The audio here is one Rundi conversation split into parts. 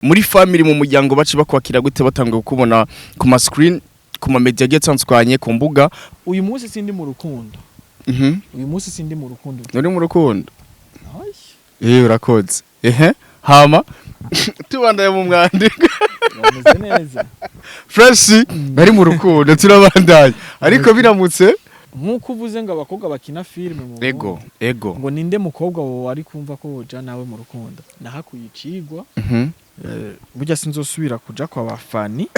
Muri family, mu muryango, baci bakwakira gute batanga kukubona ku ma screen, ku ma media agiye atandukanye, ku mbuga? Uyu munsi sindi mu rukundo. Uyu munsi sindi mu rukundo. Uri mu rukundo? Ay. Eh, urakoze. Ehe, hama tubandaye mu mwandiko. Bameze neza. Fresh, bari mu rukundo, turabandanye, ariko biramutse. Nk'uko uvuze ngo abakobwa bakina filime mu Ego, ego. ngo ninde mukobwa wowe wari kumva ko woja nawe mu rukundo? Nahakuye icigwa. Burya sinzosubira kuja kwa bafani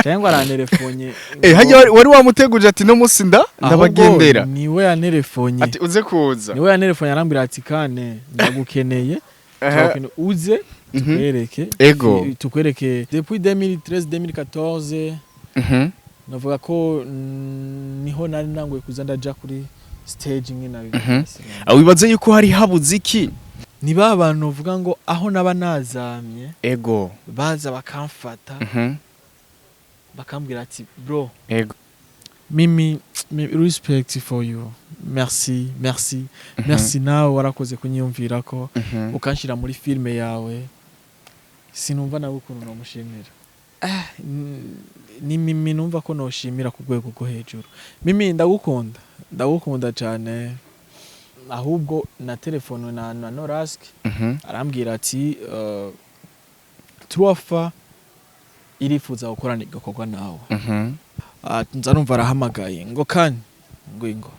cyangwa aranterefonye. Eh, hajya wari wamuteguje ati no musi nda ndabagendera. Ahubwo niwe yanterefonye. Ati uze kuza. Niwe yanterefonye, arambwira ati: "Kane, ndagukeneye." Turagukeneye, uze tukwereke. Tukwereke depuis 2013, 2014. Navuga ko niho nari nanguye kuza ndaja kuri stage nkina. Ah, wibaze yuko hari habuze iki? Ni ba bantu uvuga ngo aho naba nazamye, baza bakamfata, bakambwira ati: "Bro, Mimi, respect for you, merci, merci, merci, nawe warakoze kunyiyumvira ko ukanshyira muri filime yawe." Sinumva nawe ukuntu nomushimira. Ni Mimi numva ko noshimira ku rwego rwo hejuru. Mimi, ndagukunda, ndagukunda cyane. Ahubwo na telefone na Norask, arambwira ati Truafa irifuza gukorana igikorwa nawe. Nza numva arahamagaye ngo: "Kani, ngo ingo."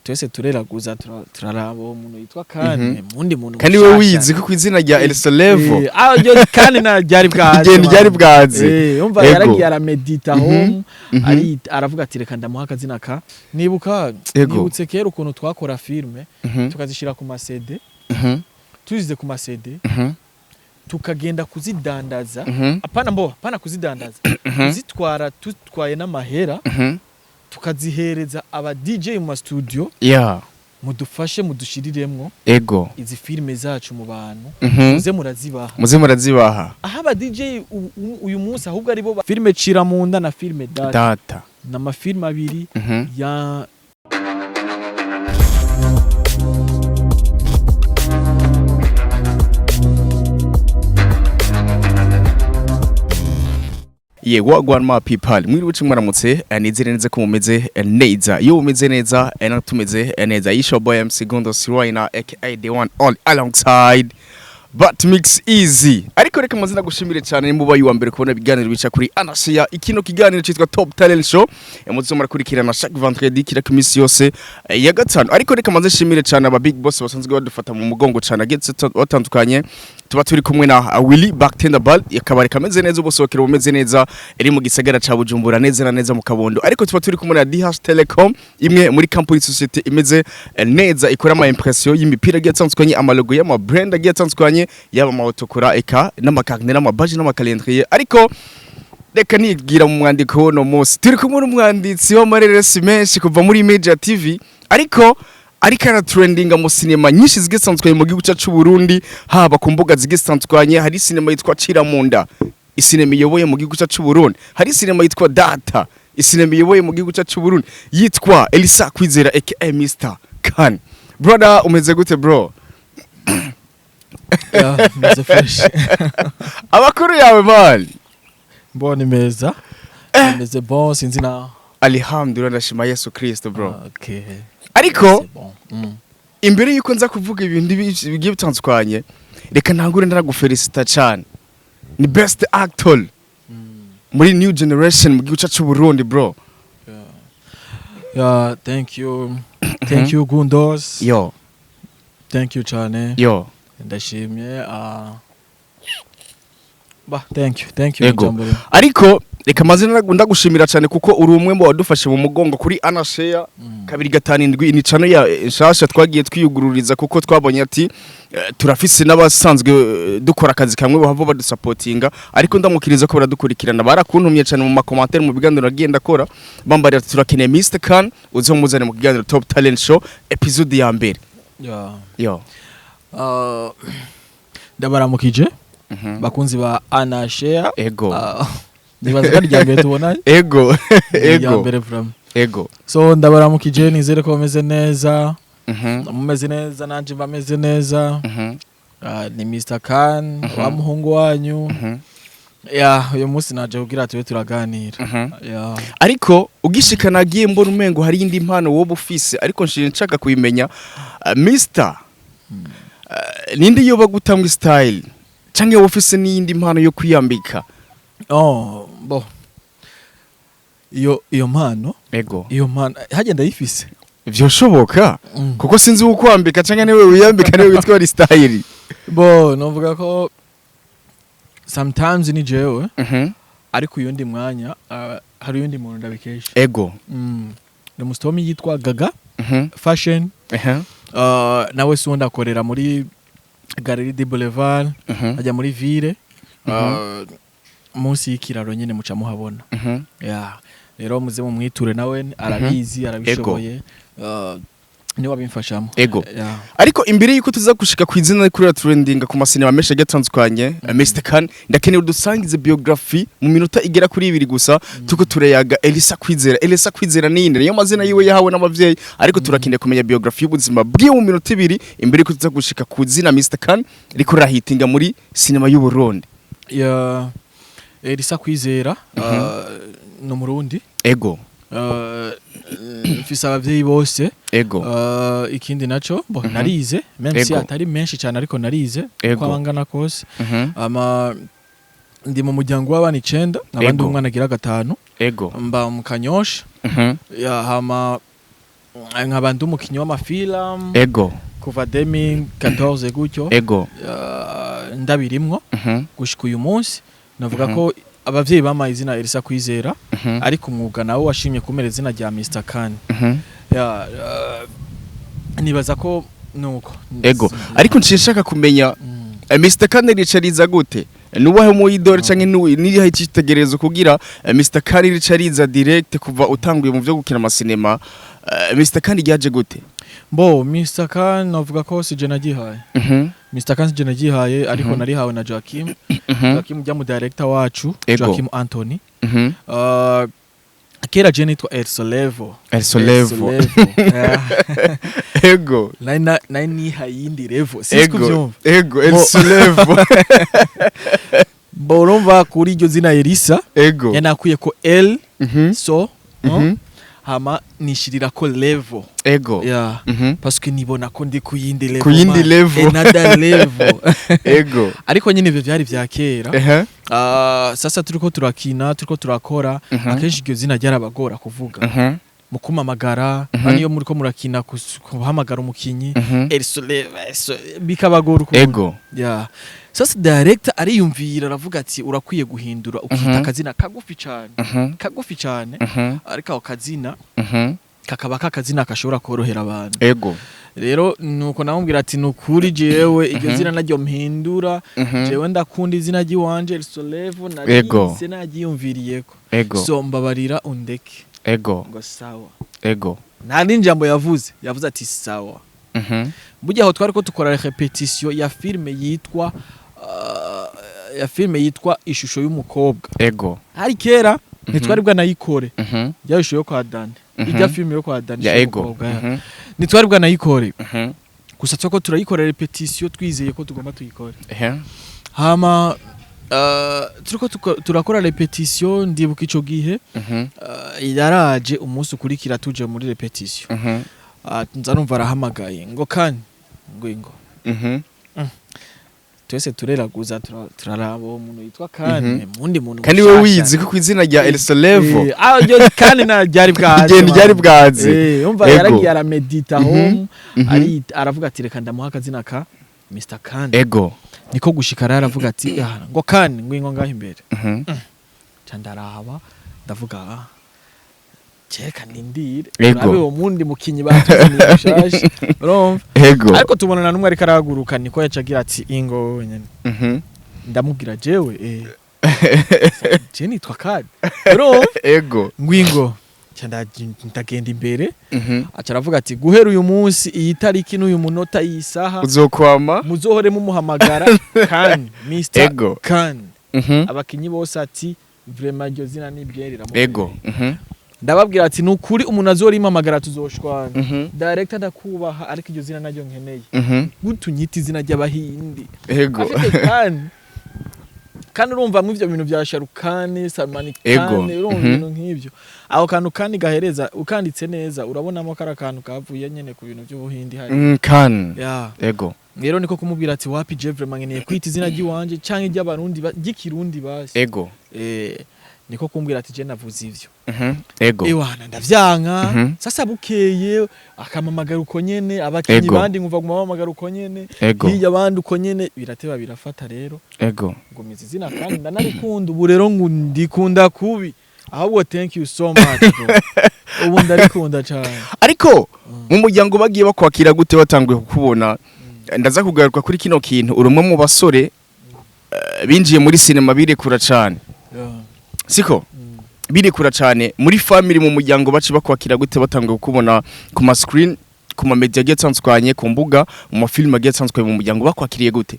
Twese tureraguza, turaraba uwo muntu yitwa Kane, mundi muntu Kandi we mushasha. wizi ko ku izina rya Elsa Level. Eh, ah, ryo Kane na ryari bwaze. Igenda ryari bwaze. Eh, umva, yaragiye aramedita home, ari aravuga ati: "Reka ndamuha akazina ka." Nibuka, nibutse kera ukuntu twakora filme, tukazishira ku ma CD, tuzize ku ma CD, tukagenda kuzidandaza. Apana mbo, apana kuzidandaza, kuzitwara tutwaye n'amahera, tukazihereza aba DJ mu ma studio: "Mudufashe, mudushiriremwo izi filime zacu mu bantu, muze murazibaha." Muze murazibaha. Aho aba DJ uyu munsi ahubwo aribo filime Cira Munda na filime Data, Data. ni amafilime abiri ya Ye, wagwan ma people, mwiriwe cimwe, mwaramutse, nizere neza ko mumeze neza. Iyo mumeze neza, na tumeze neza. Isho boy MC Gondo Sirwaina, aka the one all alongside But Mix Easy. Ariko reka mazina gushimire cyane muba yuwa mbere kubona ibiganiro bica kuri Anashia. Ikino kiganiro citwa Top Talent Show, muzo murakurikirana chaque vendredi, kira ku misi yose ya gatanu. Ariko reka maze shimire cyane aba big boss basanzwe badufata mu mugongo cyane agetse batandukanye. Tuba turi kumwe na Willy Bartender Bar, akabari kameze neza, ubusohokero bumeze neza, iri mu gisagara ca Bujumbura, neza na neza mu Kabondo. Ariko tuba turi kumwe na DH Telecom, imwe muri company society imeze neza, ikora ama impression y'imipira agiye atandukanye, amalogo y'ama brand agiye atandukanye, yaba ama autocollant, eka n'amakarne, n'amabaji, n'amakalendrier. Ariko reka nigira mu mwandiko w'uno munsi, turi kumwe n'umwanditsi w'amareresi menshi kuva muri Media TV, ariko aratrendinga mu sinema nyinshi zigiye zitandukanye mu gihugu cyacu Burundi, haba ku mbuga zigiye zitandukanye. Hari sinema yitwa Cira Munda, isinema iyoboye mu gihugu cyacu Burundi. Hari sinema yitwa Data, isinema iyoboye mu gihugu cyacu Burundi. Yitwa Elisa Kwizera, aka Mr Khan. Brother, umeze gute, bro? Yeah, meze fresh. Abakuru yawe, man? Mbona meza, meze bon, sinzi na. Alhamdulillah, ndashima Yesu Kristo, bro. Okay. Ariko C'est bon. Imbere yuko nza kuvuga ibintu bigiye bitandukanye, reka ntangure ndanagufelicita cyane. Ni best actor muri new generation mu gihugu cyacu Burundi, bro. Yeah, thank you, thank you, Gundos. Yo. Thank you cyane. Yo. Ndashimye, ba thank you, thank you. Ego. Ijambo rimwe. Ariko reka maze ndagushimira cyane kuko uri umwe mu badufashe mu mugongo kuri Anashare 257. Ni channel ya nshasha twagiye twiyugururiza kuko twabonye ati turafise n'abasanzwe dukora akazi kamwe bahava badusapotinga. Ariko ndamukiriza ko baradukurikirana, barakuntumye cyane mu makomantere mu biganiro nagiye ndakora, bambarira ati: "Turakeneye Mr Khan, uzomuzane mu kiganiro Top Talent Show episode ya mbere." Yo. Ndabaramukije bakunzi ba Ana Share. Ego. Nibaza ko ari irya mbere tubona. Ego. Irya Ego. mbere vraiment. Ego. So ndabaramukije, nizere ko bameze neza. Mumeze neza, nanje mba meze neza. Ni Mr Khan wa muhungu wanyu. Ya, uyu munsi naje kugira tube turaganira. Ya. Ariko ugishika nagiye mbona umengo hari indi mpano wowe ufise, ariko nshije nshaka kuyimenya. Mr ninde yoba gutanga style, canke wowe ufise n'iyindi mpano yo kwiyambika? Oh, bo. Iyo mpano, iyo mpano hagenda yifise. Vyoshoboka kuko sinzi ukwambika, canke niwe wiyambika, niwe witwa style? Bo, novuga ko sometimes ni jewe, ariko uyundi mwanya hari uyundi muntu ndabikesha. Ni umusitomi yitwa Gaga Fashion. Nawe si wundi, akorera muri Galerie de Boulevard, ajya muri ville, munsi y'ikiraro nyine muca muhabona. Ya, rero muze mumwiture, nawe arabizi, arabishoboye, niwe abimfashamo. Ya. Ariko imbere yuko tuza gushika ku izina kuri trending ku masinema menshi agiye atandukanye, Mr Khan, ndakeneye udusangize biography mu minota igera kuri 2 gusa. Tuko tureyaga Elisa Kwizera. Elisa Kwizera ninde? Niyo mazina yiwe yahawe n'abavyeyi, ariko turakeneye kumenya biography y'ubuzima bwiwe mu minota 2 imbere yuko tuza gushika ku izina Mr Khan riko rahitinga muri sinema y'u Burundi. Ya, Elisa Kwizera ni Umurundi. Mfise abavyeyi bose. Ikindi naco bo, narize, même si atari menshi cyane, ariko narize uko abangana kose. Ama ndi mu muryango w'abana 9, abandi umwana agira gatanu. Mba mu Kanyosha. Ya, hama nkaba ndi umukinyi w'amafilamu kuva 2014 gutyo. Ndabirimwo gushika uyu munsi. Navuga ko abavyeyi bampaye izina Elisa Kwizera, ariko umwuga nawo washimye kumera izina rya Mr Khan. Ya, nibaza ko nuko. Ariko nshaka kumenya, Mr Khan ricariza gute? Nuwahe mu idore canke nihe icyitegererezo kugira Mr Khan ricariza direct kuva utanguye mu vyo gukina amasinema? Mr Khan ryaje gute? Bo, Mr Khan navuga ko sije nagihaye. Mr Khan sije nagihaye, ariko narihawe na Joachim. Joachim ujya mu director wacu. Joachim Anthony. Kera je nitwa Elsolevo. Elsolevo. Yeah. Nari nihaye iyindi level, sinzi kuvyumva. Elsolevo. Bo, urumva kuri iryo zina Elisa, yanakwiye ko L so hama nishirira ko level. Yeah. Parce que nibona ko ndi ku yindi level. Ku yindi man. Level. Another level. Ariko nyine ivyo vyari vya kera. Sasa turiko turakina, turiko turakora, akenshi iryo zina ryarabagora kuvuga mu kumamagara. Niyo muriko murakina, kuhamagara umukinyi Elsoleva bikabagora ukuntu. Yeah. Sasa director ariyumvira, aravuga ati urakwiye guhindura ukita akazina kagufi cane, kagufi cane, ariko ako kazina kakaba kakazina kashobora korohera abantu. Rero nuko namubwira ati nukuri jewe iryo zina naryo mpindura. Jewe ndakunda izina ry'iwanje Elsolevo, narise naryiyumviriyeko. So mbabarira undeke. Ngo sawa. Nta n'injambo yavuze, yavuze ati sawa. Burya aho twari ko dukora répétition ya filme yitwa Ishusho y'Umukobwa. Hari kera, ntitwari bwanayikore. Ya ishusho yo kwa Dani, ijya filme yo kwa Dani, Ya Ishusho y'Umukobwa, ya. Ntitwari bwanayikore, gusa twako turayikora répétition twizeye ko tugomba tuyikore. Hama turiko turakora répétition, ndibuka ico gihe yaraje umunsi ukurikira tuje muri répétition. Nza numva arahamagaye ngo kani ngo ingo. Twese tureraguza, turaraba uwo muntu yitwa Kane, mundi muntu Kandi we mushasha. wizi ko kw'izina rya Elsolevo. Ryo Kane na ryari bwaze. Igenda ryari bwaze. Umva, yaragiye aramedita home, ari aravuga ati reka ndamuha akazina ka Mr Kane. Niko gushika rero aravuga ati "Ah, ngo Kane ngwingo ngaho imbere." Ca ndaraba, ndavuga ah reka nindire urabe uwo mundi mukinyi batuzaniye mushasha, urumva? Ariko tubonana n'umwe ariko arahaguruka, niko yaca agira ati ingo wenyene. Ndamubwira jewe je nitwa Kane, urumva? Ngwingo. Ca ndagenda imbere. Aca aravuga ati guhera uyu munsi, iyi tariki n'uyu munota, iyi saha, uzokwama muzohore mumuhamagara Kane, Mr Kane. Abakinyi bose ati vraiment iryo zina ni bien, riramubereye. Ndababwira ati nukuri umuntu azorimpamagara tuzoshwana. Director, ndakubaha, ariko iryo zina naryo nkeneye. Gute unyita izina ry'Abahindi? Afite kandi urumva mu ivyo bintu vya Sharukani, Salmani Khan, urumva ibintu nk'ivyo, aho kantu kandi gahereza ukanditse neza, urabonamo kari akantu kavuye nyene ku bintu by'Ubuhindi hari. Khan. Ya. Rero niko kumubwira ati wapi, je vraiment nkeneye kwita izina ry'iwanje canke ry'Abarundi, ry'Ikirundi basi. Niko kumbwira ati je navuze ivyo. Ewana, ndavyanka. Sasa bukeye akamamagara uko nyene, abakinyi bandi nkumva guma bamamagara uko nyene, hirya abandi uko nyene, birateba birafata rero. Ngumiza izina kandi ndanarikunda ubu rero, ngo ndikunda kubi ahubwo. Thank you so much, bro. Ubu ndarikunda cyane. Ariko mu muryango bagiye bakwakira gute batanguye kukubona? Ndaza kugaruka kuri kino kintu. Uri umwe mu basore binjiye muri sinema birekura cane, siko? Birekura cane muri family, mu muryango baci bakwakira gute batanguye kukubona ku ma screen, ku ma media agiye atandukanye, ku mbuga, mu mafilime agiye atandukanye? Mu muryango bakwakiriye gute?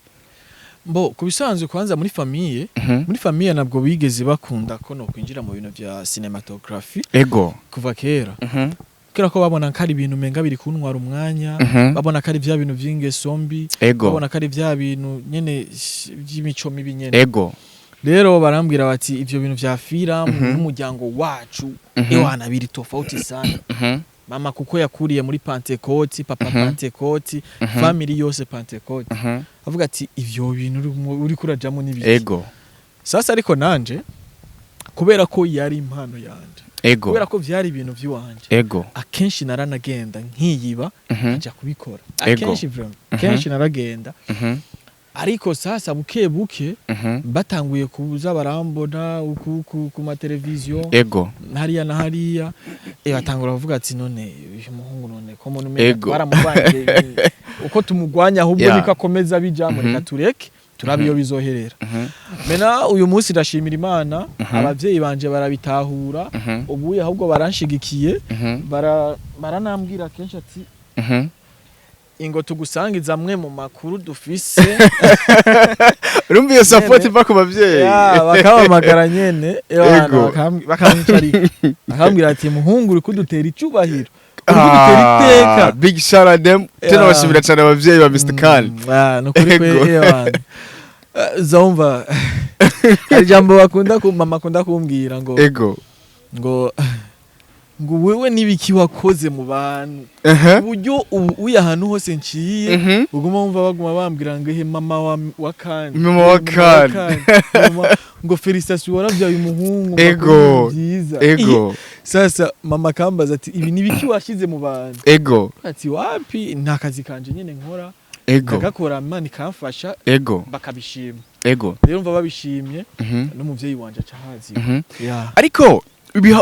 Mbo ku bisanzwe, kwanza muri famille, muri famille ntabwo bigeze bakunda ko no kwinjira mu bintu vya cinematography kuva kera, kubera ko babona ko ari ibintu umenga biri kuntwara umwanya, babona ko ari vya bintu vy'ingeso mbi, babona ko ari vya bintu nyene vy'imico mibi nyene. Rero barambwira bati ivyo bintu vya filamu n'umuryango wacu, ewana, biri tofauti sana. Mama kuko yakuriye muri Pantekoti, papa Pantekoti, family yose Pantekoti. Avuga ati ivyo bintu uriko urajamo n'ibiki? Sasa ariko nanje kubera ko yari impano yanje, kubera ko vyari ibintu vy'iwanje, akenshi naranagenda nkiyiba, nkaja kubikora. Akenshi vraiment, kenshi naragenda. Ariko sasa buke buke batanguye kuza barambona uku ku mateleviziyo, hariya na hariya, batangura kuvuga ati none uyu muhungu, none ko mbona umenga twaramurwanyije, uko tumugwanya ahubwo niko akomeza bijamo, reka tureke turabe iyo bizoherera. Mena uyu munsi ndashimira Imana, abavyeyi banje barabitahura ubu, ahubwo baranshigikiye, baranambwira kenshi ati ingo tugusangiza amwe mu makuru dufise. Urumva iyo support Nyene. iva ku bavyeyi. Ya, bakampamagara nyene, ewana, bakamwicarika, bakambwira ati muhungu, uri kudutera icubahiro, uri kudutera iteka. Big shout out them. Tunabashimira cyane abavyeyi ba Mr. Khan. Nukuri kwe. Ewana. Zumva hari ijambo bakunda ku mama akunda kumbwira ngo ngo wewe n'ibiki wakoze mu bantu, uburyo ubu uya ahantu hose nciye, uguma wumva baguma bambwira ngo ehe, mama wa Khan. Mama wa Khan. Mama, ngo félicitations, waravyaye umuhungu, ngo akora ibintu byiza. Sasa mama akambaza ati ibi nibiki washize mu bantu? Ati wapi, nta kazi kanje nyene nkora, ndagakora, Imana ikamfasha, bakabishima. Rero mva babishimye, n'umuvyeyi wanje aca ahazi. Ya. Ariko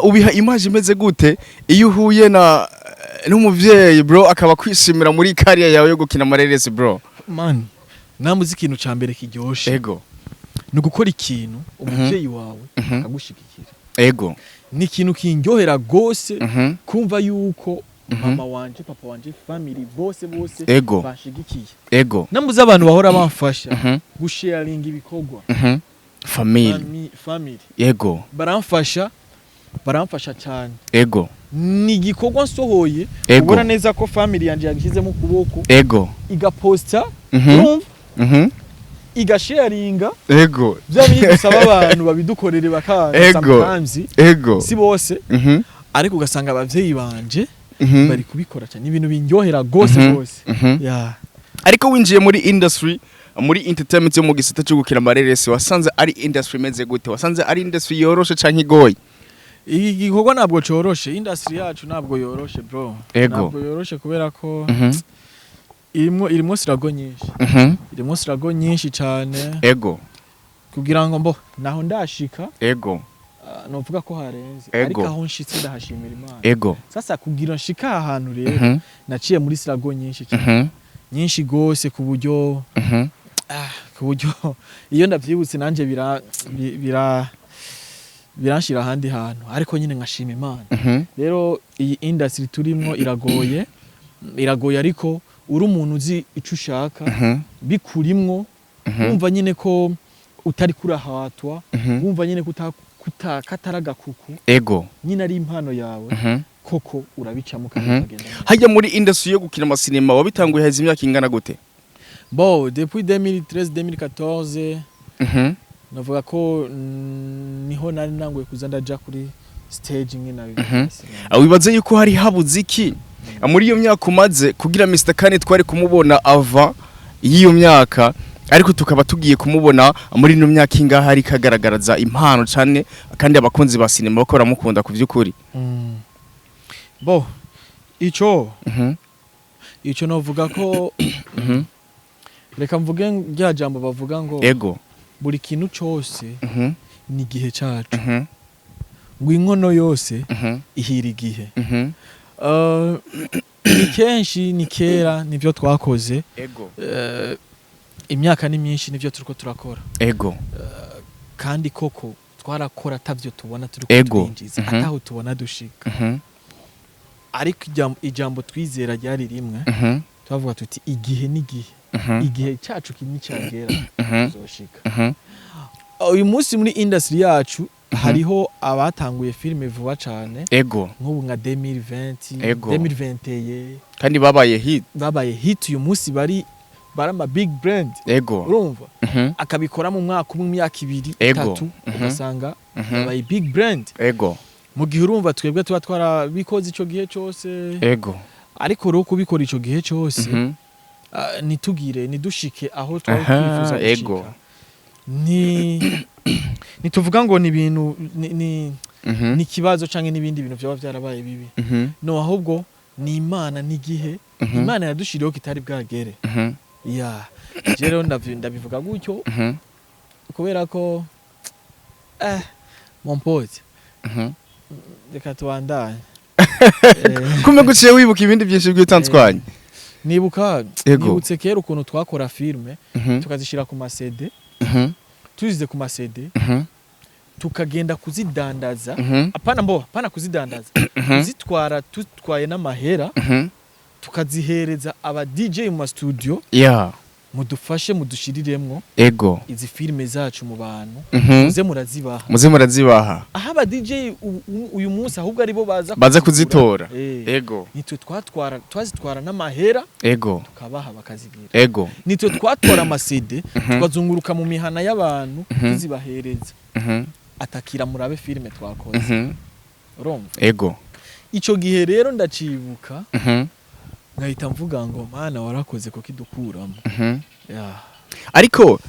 ubiha image imeze gute iyo uhuye na n'umuvyeyi, bro, akaba kwishimira muri career yawe yo gukina amareresi, bro? Man, namuzi ikintu ca mbere kiryoshe ni ugukora ikintu umuvyeyi wawe akagushigikira. Ni ikintu kindyohera gose kumva yuko mama wanje, papa wanje, family bose bose banshigikiye. Namuzi abantu bahora bamfasha gusharinga ibikorwa. Family. Family baramfasha cyane. Ni igikorwa nsohoye, ubona neza ko family yanje yagishyizemo ukuboko, igaposta, urumva, igasharinga bya bindi dusaba abantu babidukorere bakanga sometimes, si bose, ariko ugasanga abavyeyi banje bari kubikora cyane. Ibintu bindyohera gose gose. Ya. Ariko winjiye muri industry, muri entertainment yo mu gisata cyo gukina amareresi, wasanze ari industry imeze gute? Wasanze ari industry yoroshe canke igoye? Iki gikorwa ntabwo coroshe, industry yacu ntabwo yoroshe, bro. Ntabwo yoroshe kubera ko irimwo struggle nyinshi, irimwo struggle nyinshi cyane kugira ngo mbo naho ndashika, novuga ko harenze, ariko aho nshitse ndahashimira Imana. Sasa kugira nshika aha hantu rero, naciye muri struggle nyinshi cyane, nyinshi gose, ku buryo ku buryo iyo ndavyibutse nanje biranshira ahandi hantu, ariko nyine nkashima Imana. Rero iyi industry turimwo iragoye, iragoye, ariko uri umuntu uzi ico ushaka, bikurimwo, wumva nyine ko utari kurahatwa, wumva nyine ko Katari agakuku, nyine ari impano yawe, koko urabicamo kandi ukagenda neza. Hajya muri industry yo gukina amasinema wabitanguye heza imyaka ingana gute? Bon, depuis 2013, 2014, navuga ko niho nari nanguye kuza ndaja kuri stage nkina sinema. Wibaze yuko hari habuze iki muri iyo myaka umaze kugira Mr Kane twari kumubona ava y'iyo myaka, ariko tukaba tugiye kumubona muri ino myaka ingahe ariko agaragaraza impano cane, kandi abakunzi ba sinema bako baramukunda ku vy'ukuri? Bon, ico ico novuga ko, reka mvuge rya jambo bavuga ngo buri kintu cose ni igihe caco, ngo inkono yose ihira igihe. Ni kenshi, ni kera nivyo twakoze. Imyaka ni myinshi nivyo turiko turakora, kandi koko twarakora atavyo tubona turiko turinjiza, ataho tubona dushika, ariko ijambo twizera ryari rimwe, twavuga tuti igihe n'igihe, igihe cacu kimwe cyagera tuzoshika. Uyu munsi muri industry yacu hariho abatanguye filime vuba cane, nk'ubu nka 2020, 2021, kandi babaye hit. Babaye hit, uyu munsi bari ama big brand. Urumva, akabikora mu mwaka umwe, imyaka 2, 3, ugasanga babaye big brand, mu gihe urumva twebwe tuba twarabikoze ico gihe cose. Ariko rero kubikora ico gihe cose, nitugire nidushike aho twari twifuza gushika, ni nituvuga ngo ni ibintu ni ni ikibazo canke n'ibindi bintu byaba byarabaye bibi, no, ahubwo ni Imana n'igihe Imana yadushiriyeho kitari bwagere. Ya, je rero ndabivuga gutyo, kubera ko mon pote, reka tubandanye. Kumbe guciye wibuka ibindi byinshi byitandukanye. Nibuka, nibutse kera ukuntu twakora filme, tukazishira ku ma CD, tuzize ku ma CD, tukagenda kuzidandaza. Apana mbo, apana kuzidandaza, kuzitwara tutwaye n'amahera, tukazihereza aba DJ mu ma studio, mudufashe mudushiriremwo izi filime zacu mu bantu, muze murazibaha. Muze murazibaha. Aho aba DJ uyu munsi ahubwo aribo baza baza kuzigura. kuzitora. Nitwe twatwara, twazitwara n'amahera, tukabaha bakazigira. Nitwe twatwara ama CD, tukazunguruka mu mihana y'abantu, tuzibahereza, atakira murabe filime twakoze. Urumva, ico gihe rero ndacibuka, nkahita mvuga ngo Mana warakoze kukidukuramo. Ya. Ariko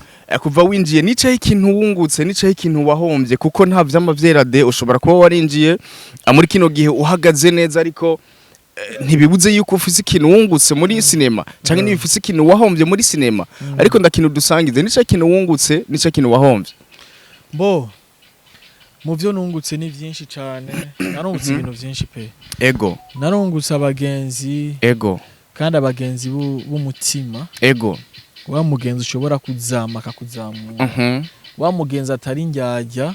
kuva winjiye, nicaye ikintu wungutse, nicaye ikintu wahombye? Kuko nta vyama vyera de. Ushobora kuba warinjiye muri kino gihe uhagaze neza, ariko ntibibuze yuko ufise ikintu wungutse muri sinema canke ntibifise ikintu wahombye muri sinema. Ariko ndakintu dusangize, nicaye ikintu wungutse, nicaye ikintu wahombye. Bo, mu byo nungutse ni byinshi cyane, narungutse ibintu byinshi pe. Narungutse abagenzi, kandi abagenzi b'umutima, wa mugenzi ushobora kuzama akakuzamura, wa mugenzi atari indyarya.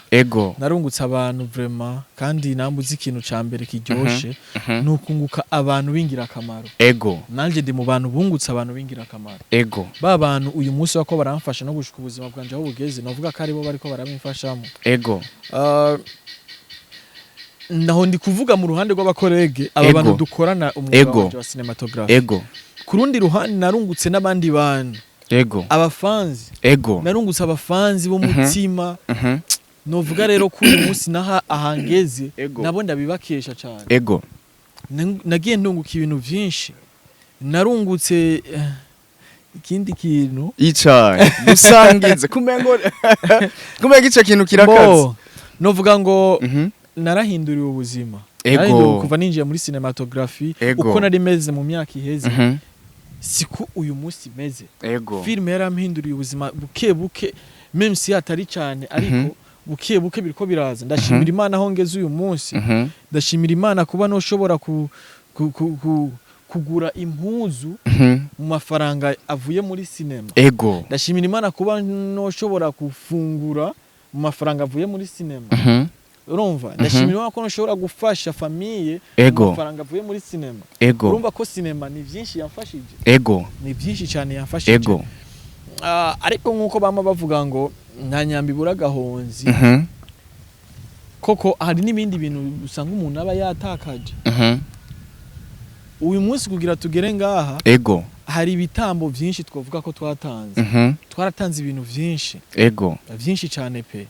Narungutse abantu vraiment, kandi nambuze ikintu ca mbere kiryoshe, ni ukunguka abantu b'ingirakamaro. Nanjye ndi mu bantu bungutse abantu b'ingirakamaro, ba bantu uyu munsi bako baramfasha no gushika ubuzima bwanje aho bugeze, novuga ko aribo bariko barabimfashamo. Naho ndi kuvuga mu ruhande rw'aba collègues, aba bantu dukorana umwuga wanje wa cinematography. Ku rundi ruhande narungutse n'abandi bantu, abafanzi. Narungutse abafanzi b'umutima. Novuga rero ko uyu munsi naha ahangeze, nabo ndabibakesha cyane. Nagiye ndunguka ibintu byinshi, narungutse ikindi kintu. Icaye dusangize, kumengo ico kintu kirakaze. Bo, novuga ngo narahinduriwe ubuzima. Narahinduriwe kuva ninjiye muri cinematography. Uko nari meze mu myaka iheze, siko uyu munsi meze. Filime yarampinduriye ubuzima buke buke, même si atari cyane, ariko buke buke biriko biraza. Ndashimira Imana aho ngeze uyu munsi. Ndashimira Imana kuba noshobora kugura impuzu mu mafaranga avuye muri sinema. Ndashimira Imana kuba noshobora gufungura mu mafaranga avuye muri sinema. Urumva, ndashimira Imana ko noshobora gufasha famille mu mafaranga avuye muri sinema. Urumva ko sinema ni byinshi yamfashije, ni byinshi cyane yamfashije. Ariko nk'uko bama bavuga ngo nta nyambi ibura agahonzi. Koko hari n'ibindi bintu usanga umuntu aba yatakaje. Uyu munsi kugira tugere ngaha, hari ibitambo byinshi twavuga ko twatanze. Twaratanze ibintu byinshi, byinshi cyane pe,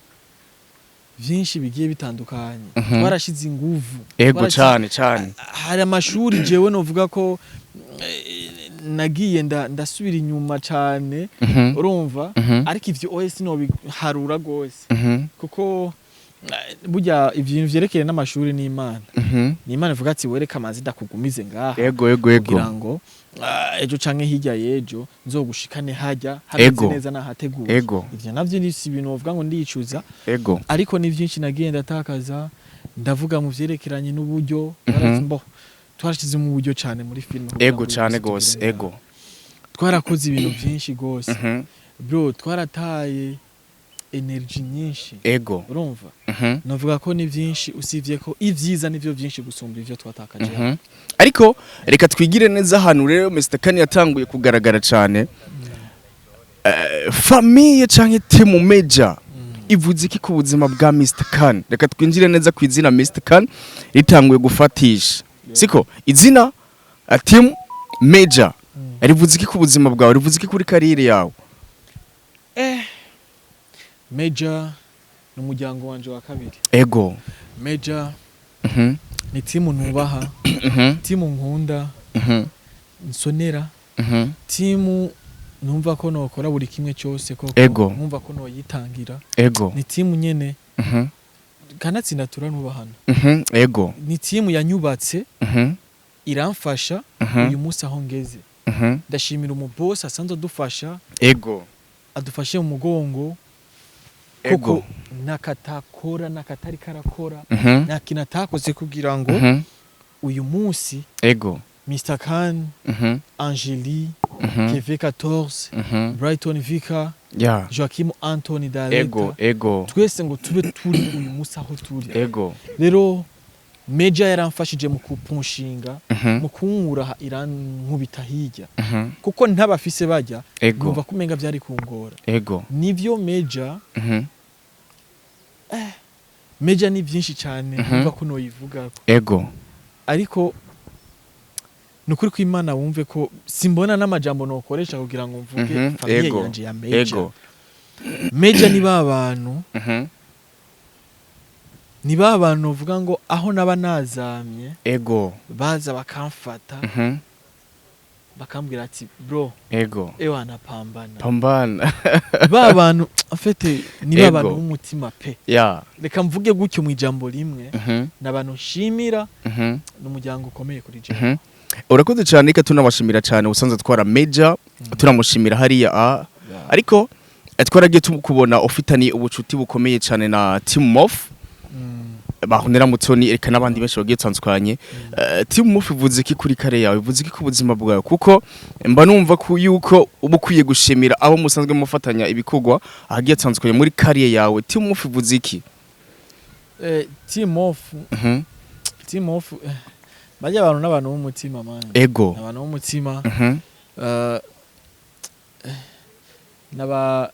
byinshi bigiye bitandukanye. Twarashize inguvu. Cyane cyane. Hari amashuri jewe novuga ko nagiye ndasubira inyuma cyane, urumva? Ariko ivyo oye sinobiharura gose, kuko burya ibintu vyerekeye n'amashuri n'Imana, ni Imana ivuga ati: "Wereka amazi ndakugumize ngaha ego ego ego kugira ngo ejo canke hirya y'ejo nzogushikane hajya hameze neza nahateguye." Ivyo navyo ni si ibintu bavuga ngo ndicuza, ariko ni byinshi nagiye ndatakaza. Ndavuga mu vyerekeranye n'uburyo. Mbo twarashize mu buryo cyane muri filime kugira ngo uyu Cyane munsi tugere gose. ngaha. Twarakoze ibintu byinshi gose, bro, twarataye energy nyinshi, urumva? Navuga ko ni byinshi, usibye ko ibyiza nivyo byinshi gusumba ivyo twatakaje. Ariko reka twigire neza ahantu rero Mr Khan yatanguye kugaragara cyane. Famille canke team Major ivuze iki ku buzima bwa Mr Khan? Reka twinjire neza ku izina Mr Khan ritanguye gufatisha, siko? Izina team Major rivuze iki ku buzima bwawe, rivuze iki kuri carrière yawe? Major ni umuryango wanje wa kabiri. Major ni timu nubaha, timu nkunda, nsonera, timu numva ko nokora buri kimwe cyose koko, numva ko noyitangira. Ni timu nyene kanatsinda turanubahana. Ni timu yanyubatse, iramfasha. Uyu munsi aho ngeze, ndashimira umubosi asanzwe adufasha, adufashe mu mugongo koko, nakatakora nakatari karakora, nta kintu atakoze kugira ngo uyu munsi Mr Khan, Angeli, Keve 14, Brighton Vika, Joachim Anthony Daleta, twese ngo tube turi uyu munsi aho turi. Rero Major yaramfashije mu kupunshinga, mu kunkura, irankubita hirya, kuko ntabafise bajya numva ko umenga byari kungora. Nivyo Major. Major ni byinshi cyane, numva ko noyivugako, ariko ni ukuri ko Imana wumve ko simbona n'amajambo nokoresha kugira ngo mvuge famille yanje ya Major. Major ni ba bantu, ni ba bantu uvuga ngo aho naba nazamye, baza bakamfata, bakambwira ati: "Bro, ewa napambana." Pambana. Ba bantu afete ni ba bantu b'umutima pe. Reka mvuge gutyo mu ijambo rimwe, ni abantu nshimira, ni umuryango ukomeye kuri jewe. Urakoze cyane. Reka tunabashimira cyane usanzwe atwara Major, turamushimira hariya a. Ariko twaragiye tukubona ufitaniye ubucuti bukomeye cyane na Team Mof, bahonera Mutoni, reka n'abandi benshi bagiye tandukanye. Team Mof ivuze iki kuri carrière yawe, ivuze iki ku buzima bwawe? Kuko mba numva ko yuko uba ukwiye gushimira abo musanzwe mufatanya ibikorwa ahagiye atandukanye muri carrière yawe. Team Mof ivuze iki? Team Off, Team Off, bajya abantu n'abantu b'umutima, man. Abantu b'umutima. Naba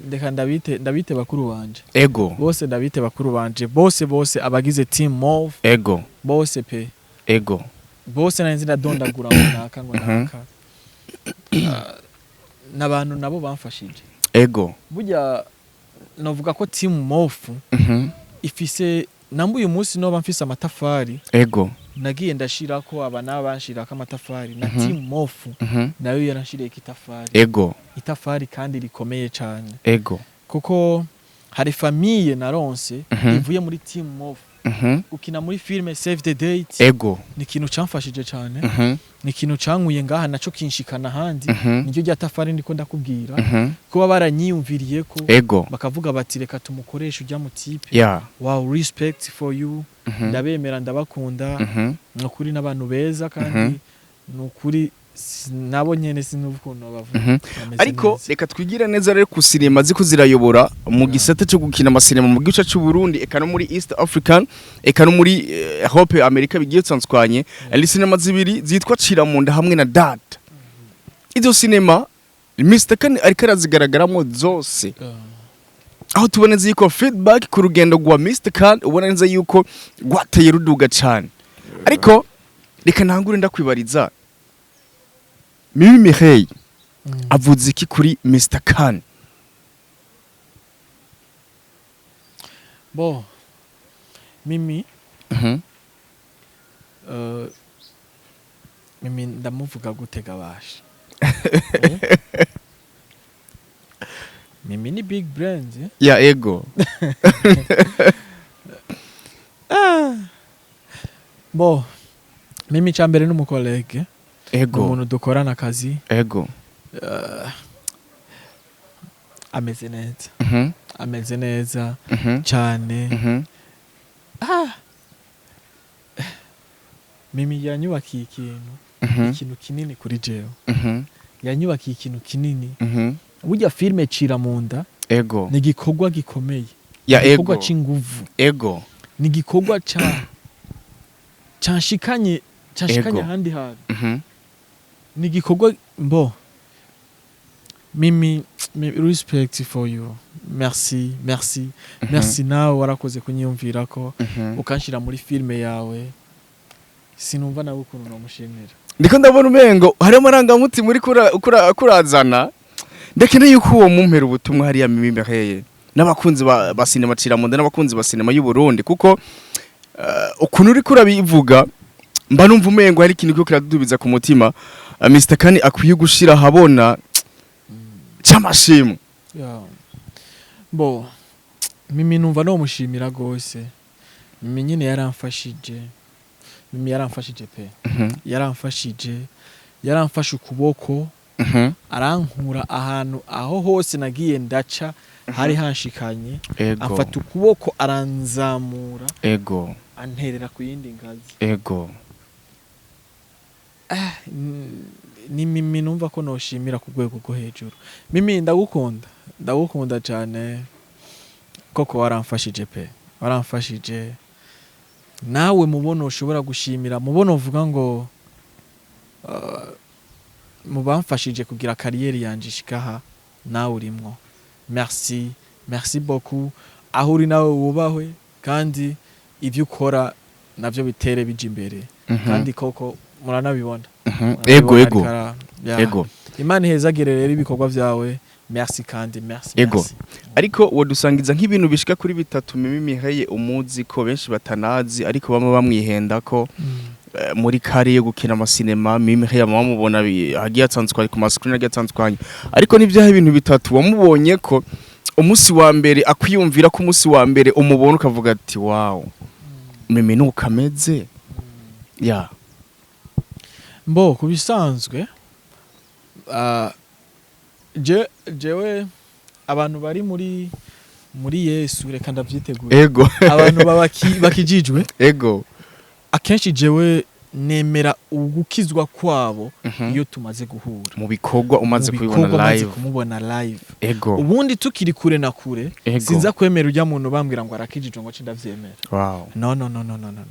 ndeka ndabite bakuru banje bose, ndabite bakuru banje bose bose, abagize Team Off bose pe. Bose nari nzi ndadondagura ngo naka ngo naka. N'abantu nabo bamfashije. Burya novuga ko Team Mof ifise namba uyu munsi noba mfise amatafari nagiye ndashirako, aba n'abanshirako amatafari na Team Mof nayo yaranshiriyeko itafari, itafari kandi rikomeye cane, kuko hari famille naronse ivuye muri Team Mof. Gukina muri filme Save the Date ni ikintu camfashije cane, ni ikintu cankuye ngaha naco kinshikana ahandi. Niryo rya tafari ndiko ndakubwira, kuba baranyiyumviriye ko bakavuga bati: "Reka tumukoreshe ujya mu type." Wow, respect for you. Ndabemera, ndabakunda. Ni ukuri n'abantu beza kandi ni ukuri nabo nyene sinumva ukuntu bavuga. Bameze Ariko neza. reka twigire neza rero ku sinema ziko zirayobora mu gisata cyo gukina amasinema mu gice cy'u Burundi, eka no muri East African, eka no muri Hope America bigiye bitandukanye. Ari sinema zibiri zitwa Ciramunda hamwe na Data. Izo sinema Mr Khan ariko arazigaragaramo zose. Aho tubona neza yuko feedback ku rugendo rwa Mr Khan, ubona neza yuko rwateye ruduga cyane. Ariko reka ntangure ndakwibariza, Mimi Mireille avuze iki kuri Mr Khan? Bo Mimi, Mimi ndamuvuga gute gabasha? Eh? Mimi ni big brand, eh? Ya, ego. Bo Mimi cyambere n'umu collègue, ni umuntu dukorana akazi. Ameze neza, ameze neza cyane. Mimi yanyubakiye ikintu, ikintu kinini kuri jewe. Yanyubakiye ikintu kinini. Burya filime Cira mu nda ni igikorwa gikomeye, igikorwa c'inguvu, ni igikorwa ca canshikanye ahandi hantu. Ni igikorwa mbo Mimi, respect for you, merci, merci, merci. Nawe warakoze kunyiyumvirako, ukanshira muri filime yawe. Sinumva nawe ukuntu namushimira. Ndiko ndabona umengo hari amarangamutima uri kurazana. Ndakeneye yuko uwo mumpera ubutumwa hariya Mimi Mireille n'abakunzi ba sinema Cira mu nda n'abakunzi ba sinema y'u Burundi, kuko ukuntu uri kurabivuga mba numva umengo hari ikintu kiriko kiradudubiza ku mutima. Mr Khan akwiye gushira ahabona c'amashimwe. Yeah. Bo Mimi numva nomushimira gose. Mimi nyine yaramfashije, Mimi yaramfashije pe. Yaramfashije, yaramfashe ukuboko, arankura ahantu aho hose nagiye ndaca hari hanshikanye. Amfata ukuboko, aranzamura, anterera ku yindi ngazi. Ni Mimi numva ko noshimira ku rwego rwo hejuru. Mimi, ndagukunda, ndagukunda cyane koko, waramfashije pe, waramfashije. Nawe mubono ushobora gushimira, mubono uvuga ngo mu bamfashije kugira carrière yanje ishikaha nawe urimwo. Merci, merci beaucoup. Aho uri nawe wubahwe, kandi ibyo ukora navyo bitere bija imbere. Kandi koko muranabibona. Ego. Murabibona. Ya. Imana ihezagire rero ibikorwa vyawe. Merci kandi merci. Merci. Ariko wodusangiza nk'ibintu bishika kuri bitatu Mimi Mireille umuzi ko benshi batanazi, ariko bamwe bamwihenda ko muri carrière yo gukina amasinema Mimi Mireille bamubona hagiye atandukanye ku ma screen agiye atandukanye, ariko n'ibyaha ibintu bitatu wamubonye ko umunsi wa mbere akwiyumvira ko umunsi wa mbere umubona ukavuga ati: "Wow, Mimi nuko ameze ya." Mbo ku bisanzwe, jewe abantu bari muri Yesu, reka ndavyitegura, abantu bakijijwe, akenshi jewe nemera ugukizwa kwabo iyo tumaze guhura. Mu bikorwa umaze Mu kubibona bikorwa maze live. kumubona live. Ubundi tukiri kure na kure, sinza kwemera ujya muntu bambwira ngo arakijijwe ngo nce ndavyemera. No, no, no, no, no, no.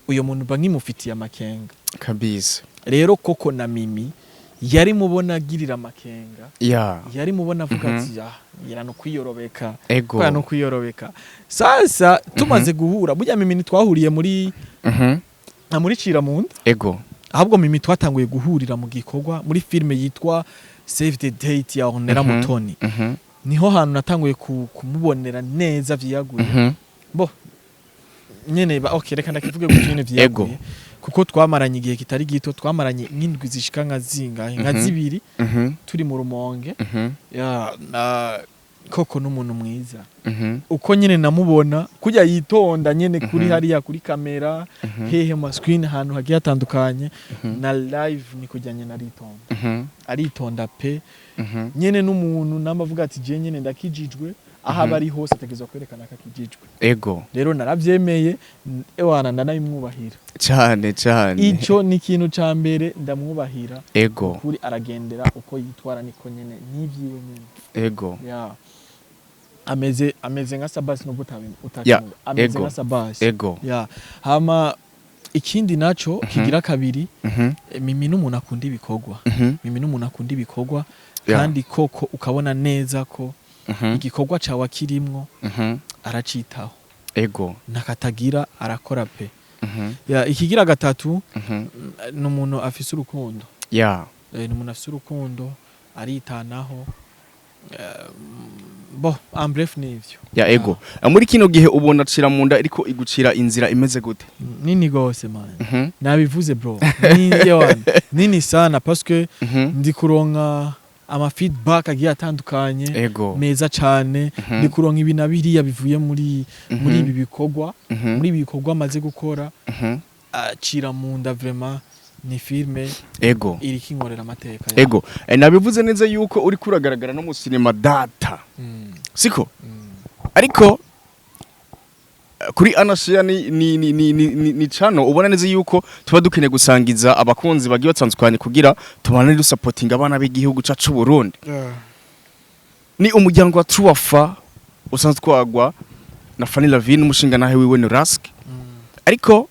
Uyo muntu mba nkimufitiye amakenga. Rero koko na Mimi yari mubona agirira amakenga, yari mubona avuga ati: "Ah, ngira no kwiyorobeka." Kubera no kwiyorobeka. Sasa tumaze guhura, burya Mimi ntitwahuriye muri nka muri Cira mu nda, ahubwo Mimi twatanguye guhurira mu gikorwa muri filime yitwa Save the Date ya Ornella Mutoni. Niho hantu natanguye kumubonera neza vyiyaguye. Bo nyene okay, reka ndakivuge gutyo nyene vyiyaguye, kuko twamaranye igihe kitari gito, twamaranye nk'indwi zishika nka zingahe, nka zibiri, turi mu Rumonge. Ya, na koko n'umuntu mwiza. Uko nyene namubona kujya yitonda nyene kuri hariya kuri kamera, hehe mu screen, ahantu hagiye hatandukanye, na live ni kujya nyene aritonda, aritonda pe. Nyene n'umuntu namba avuga ati: "Je nyene ndakijijwe," aho aba ari hose ategerezwa kwerekana ko akijijwe. Rero naravyemeye, ewana ndanabimwubahira. Cyane cyane. Ico ni ikintu ca mbere ndamwubahira. Kuri aragendera uko yitwara niko nyene n'ivyiwe nyene. Ya, ameze nka Sabasi nubwo utakimubona, ameze nka Sabasi. Ya, hama ikindi naco kigira kabiri, Mimi n'umuntu akunda ibikorwa. Mimi n'umuntu akunda ibikorwa. Kandi koko ukabona neza ko Igikorwa cawe akirimwo, aracitaho. Ntakatagira, arakora pe. Ya, ikigira gatatu, ni umuntu afise urukundo. Ni umuntu afise urukundo, aritanaho. Bo en bref nivyo. Ya, ego. Muri kino gihe ubona cira mu nda iriko igucira inzira imeze gute? Nini gose, man. Nabivuze, bro, ni yewana nini sana, parce que ndi kuronka ama feedback agiye atandukanye meza cane. Ndi kuronka ibi na biriya bivuye muri ibi bikorwa, muri ibi bikorwa maze gukora. Acira mu nda vraiment ni filme iriko inkorera amateka. Ego. Nabivuze neza yuko uri kuragaragara no mu cinema Data, siko? Ariko kuri Anashia ni channel ubona neza yuko tuba dukeneye gusangiza abakunzi bagiye batandukanye kugira tubane dusapotinga abana b'igihugu cacu Burundi. Ni umuryango wa Truafa usanzwe twagwa na Fanny Lavine, umushinga nahe wiwe ni Rask. Ariko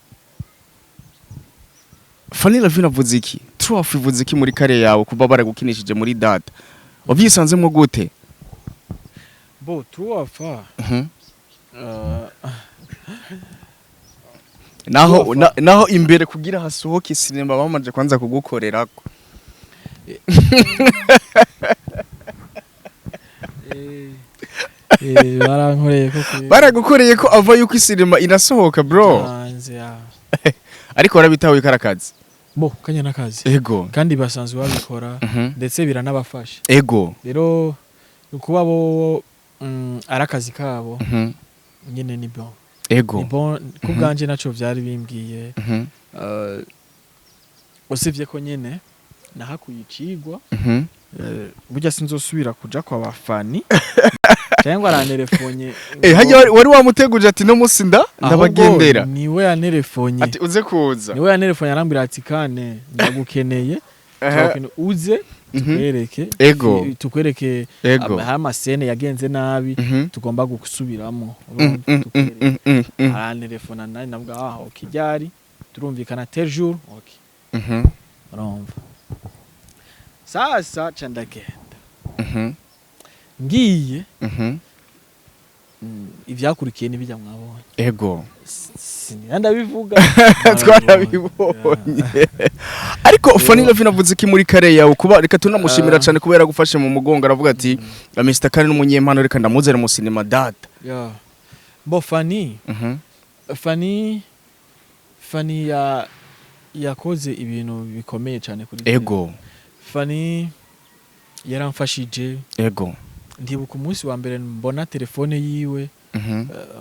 Fanny Lavine avuze iki? Truafa ivuze iki muri kare yawe kuba baragukinishije muri Data? Wavyisanzemwo gute? Bo Truafa, Naho Truafa. Naho imbere kugira hasohoke sinema bamaje kwanza kugukorerako. Barankoreye ko Baragukoreye ko ava yuko isinema inasohoka, bro. Hanze ya. Ariko warabitahuye karakazi. Bo kanya n'akazi. Kandi basanzwe babikora, ndetse biranabafasha. Rero kuba bo ari akazi kabo nyine, ni bon. Ni bon ku bwanje, naco vyari bimbwiye. Usibye ko nyene nahakuye icigwa. Burya sinzosubira kuja kwa bafani cyangwa aranterefonye. Hajya wari wamuteguje ati no musi ndabagendera. Niwe yanterefonye. Ati uze kuza. Niwe yanterefonye, arambwira ati: "Kane, ndagukeneye." Turakeneye uze tukwereke tukwereke hari ama scènes yagenze nabi, tugomba gusubiramo. Urumva, tukwereke. Arantelefona, nani navuga: "Ah, okay, ryari?" Turumvikana tel jour, okay. Urumva, sasa ca ndagenda. Ngiye, ivyakurikiye n'ibijya mwabonye. Sinira ndabivuga. Twarabibonye. Ariko Fanny Lavine avuze ko muri kare yawe kuba, reka tunamushimira cyane kubera gufashe mu mugongo, aravuga ati: "Mr Kane n'umunyempano, reka ndamuzane mu cinema Data." Yeah. Bo Fanny, Fanny yakoze ibintu bikomeye cyane kuri jewe. Fanny yaramfashije. Ndibuka umunsi wa mbere mbona telefone yiwe.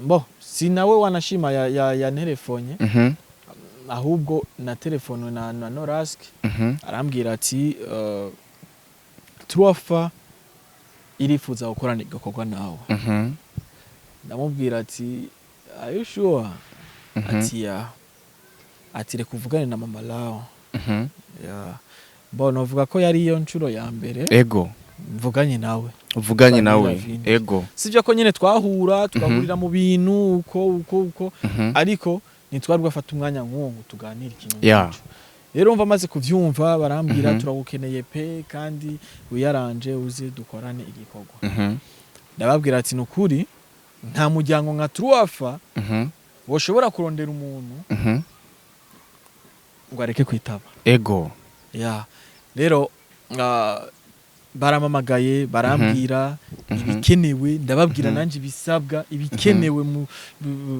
Bo si nawe wanashima ya telefonye, ahubwo na telefone na Norask. Arambwira ati: "Truafa irifuza gukorana igikorwa nawe." Ndamubwira ati: "Are you sure?" Ati: "Ya." Ati: "Reka uvugane na mama Lao." Ya, bo novuga ko yari iyo nshuro ya mbere mvuganye nawe. Uvuganye Fanny nawe. Lavine. Sibyo ko nyine twahura, tugahurira mu bintu uko uko uko, ariko ntitwari bwafata umwanya nk'uwo ngo tuganire ikintu nk'icyo. Rero mva amaze kuvyumva, barambwira: "Turagukeneye pe, kandi wiyaranje uze dukorane igikorwa." Ndababwira ati: "Nukuri nta muryango nka Truafa woshobora kurondera umuntu ngo areke kwitaba." Ya, rero baramamagaye, barambwira ibikenewe, ndababwira nanje ibisabwa, ibikenewe mu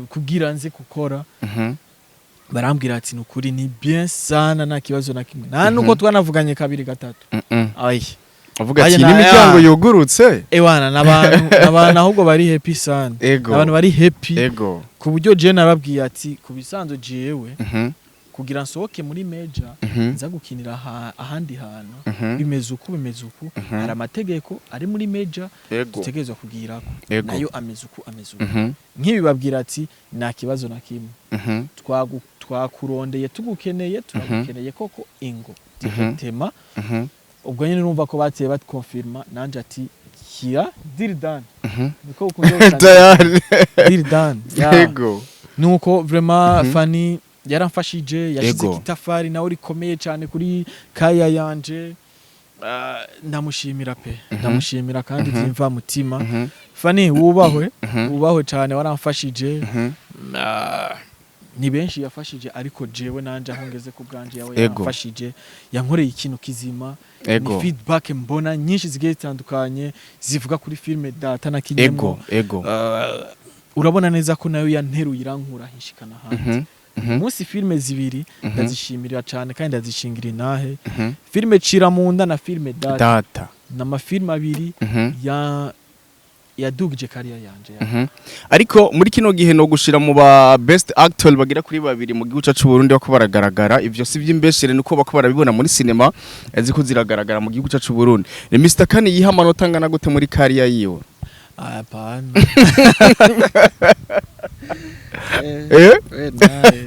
kugira nze gukora. Barambwira ati: "Nukuri ni bien sana, nta kibazo na kimwe." Nta nuko twanavuganye kabiri gatatu. Ay. Avuga Aye, ati n'imiryango yugurutse. Ewana, n'abantu ahubwo bari happy sana. Abantu bari happy ku buryo je nababwiye ati ku bisanzwe jewe kugira nsohoke muri meja nza gukinira ahandi hantu, bimeze uku, bimeze uku. Hari amategeko ari muri meja dutegerezwa kugirako, nayo ameze uku, ameze uku. Nk'ibibabwira ati: "Nta kibazo na kimwe." Twakurondeye, tugukeneye, turagukeneye koko, ingo directement. Ubwo nyine urumva ko bateye batkonfirma, nanje ati: "Kira, deal done." Niko ukunze gusanga. Tayari. Deal done, yeah. Nuko vraiment Fanny yaramfashije, yashize itafari nawe rikomeye cyane kuri kaya yanje. Ah, ndamushimira pe, ndamushimira kandi vyimva mutima. Fani, wubahwe, wubahwe cyane, waramfashije. Ah, ni benshi yafashije, ariko jewe nanje aho ngeze ku bwanje yawe yaramfashije, yankoreye ikintu kizima. Ni feedback mbona nyinshi zigiye zitandukanye zivuga kuri filme Data na kinyemo. ego ego Urabona neza ko nayo yanteruye, irankura, inshikana ahandi. Umunsi filme zibiri ndazishimirira cyane kandi ndazishingira intahe: filme Cira Munda na filme Data. Data. Ni amafilme abiri ya yadugije carrière yanje ya. Ariko muri kino gihe no gushira mu ba best actor bagira kuri babiri mu gihugu cyacu Burundi bako baragaragara, ivyo si by'imbeshere, nuko bako barabibona muri cinema ziko ziragaragara mu gihugu cyacu Burundi. Ni Mr Kani yiha amanota angana gute muri carrière yiwe? Hapana. Eh? We nawe.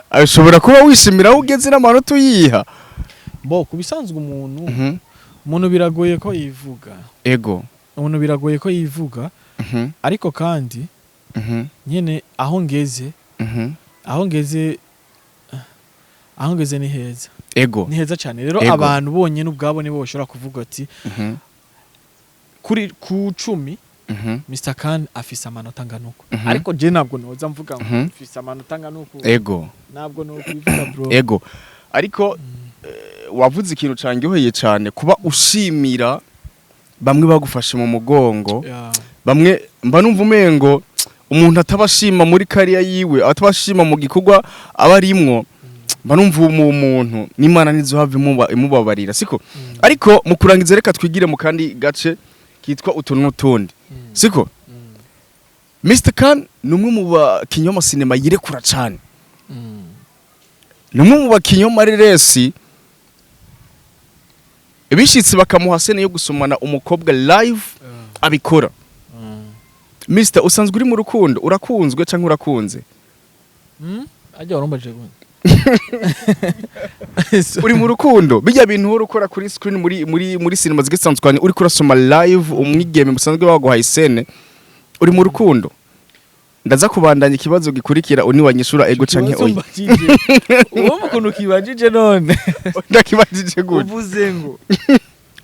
Ashobora kuba wishimira aho ugeze n'amanota uyiha. Bo kubisanzwe umuntu biragoye ko yivuga. Umuntu biragoye ko yivuga, ariko kandi nyene aho ngeze, aho ngeze ni heza. Ni heza cyane rero. Abantu bonyene ubwabo nibo bashobora kuvuga ati kuri ku 10 Mr Khan afise amanota angana uko. Ariko je ntabwo noza mvuga ngo mfise amanota angana uko. Ntabwo nokwivuga, bro. Ego, ariko wavuze ikintu cangyoheye cyane, kuba ushimira bamwe bagufashe mu mugongo. Bamwe mba numva umengo umuntu atabashima muri carrière yiwe, atabashima mu gikorwa aba arimwo, mba numva uwo muntu n'Imana ntizohava imubabarira, siko? Ariko mu kurangiza, reka twigire mu kandi gace kitwa utuntu n'utundi, siko? Mr Khan ni umwe mu bakinyi b'amasinema yirekura cyane. Ni umwe mu bakinyi b'amareresi bishitse bakamuha scène yo gusomana umukobwa live, abikora. Mr, usanzwe uri mu rukundo? Urakunzwe canke urakunze? Ajya warumbajije gute? Uri mu rukundo? Bijya bintu uhora ukora kuri screen muri cinema zigisanzwe, uri kurasoma live umwigeme musanzwe baguhaye scène, uri mu rukundo? Ndaza kubandanya ikibazo gikurikira uniwanyishura ego canke Ikibazo oya. mbajije, uwo ukuntu kibajije none? Ndakibajije gute?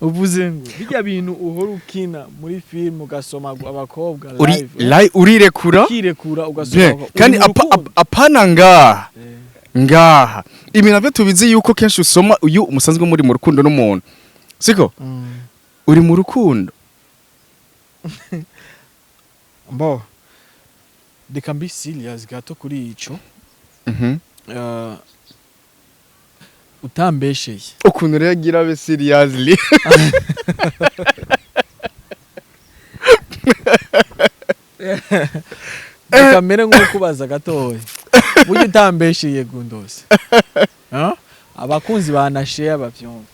Uvuze ngo bijya bintu uhora ukina muri film, ugasoma abakobwa Uri live, urirekura. Ukirekura ugasoma Bien. uri Kandi mu rukundo. Apana ngaha, ngaha ibi navyo tubizi yuko kenshi usoma uyu musanzwe muri mu rukundo n'umuntu, siko? Uri mu rukundo? Mbo reka mbi serious gato kuri ico. Utambesheye. Ukuntu rero agira abe seriously. Reka mbere nk'ukubaza gatoya, burya utambesheye Gundose. Ah? Abakunzi ba Nasheya bavyumva,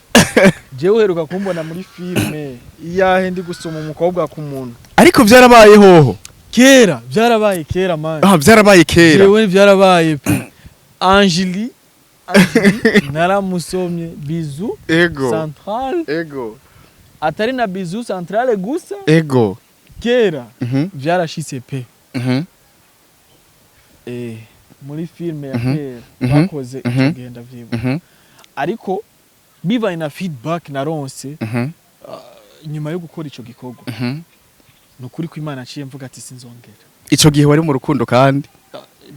jewe uheruka kumbona muri filme iyahe ndi gusoma umukobwa ku muntu? Ariko byarabaye hoho? Kera, byarabaye kera, man. Ah, byarabaye kera. Jewe byarabaye pe. Angeli, Angeli naramusomye bisou central. Atari na bisou centrale gusa. Kera byarashitse pe. Muri filme ya kera bakoze icyo gihe, ndavyibuka. Ariko bibaye na feedback naronse nyuma yo gukora ico gikorwa, ni ukuri ko Imana aciye mvuga ati sinzongera. Ico gihe wari mu rukundo kandi?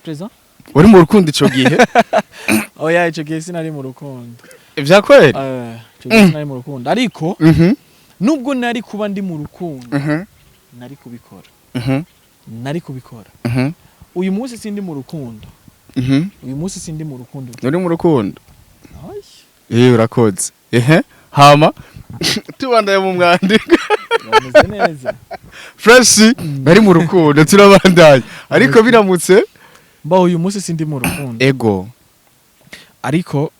Présent. Wari mu rukundo ico gihe? Oya, ico gihe sinari mu rukundo. Vya kweli? Ico gihe sinari mu rukundo, ariko nubwo nari kuba ndi mu rukundo, nari kubikora. Nari kubikora. Uyu munsi sindi mu rukundo. Uyu munsi sindi mu rukundo. Uri mu rukundo? Ay. Eh, urakoze. Ehe, hama tubandaye mu mwandiko. Bameze neza. Fresh, bari mu rukundo, turabandanya, ariko biramutse. Mba uyu munsi sindi mu rukundo. Ariko